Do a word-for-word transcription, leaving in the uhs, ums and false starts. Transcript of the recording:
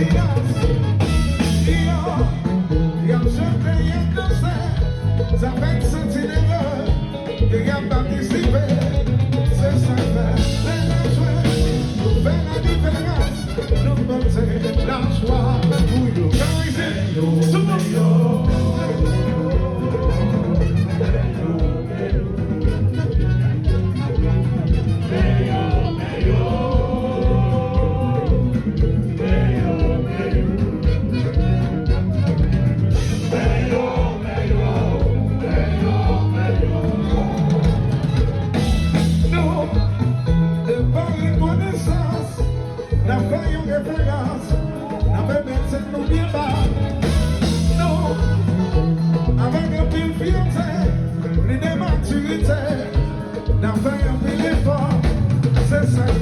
Yo, y ap chante, y ap danse, sa fè n santi nere ke y ap patisipe. Se sa k fè lè n ap jwe, nou fè la diferans, nou pote lajwa pou yo. Kanalize sou moun yo. Nou, devan rekonesans, n ap fè yon referans, n ap mete tèt nou byen ba. Nou, avèk anpil fyète, plis de matirite, n ap fè anpil efò. Se sa k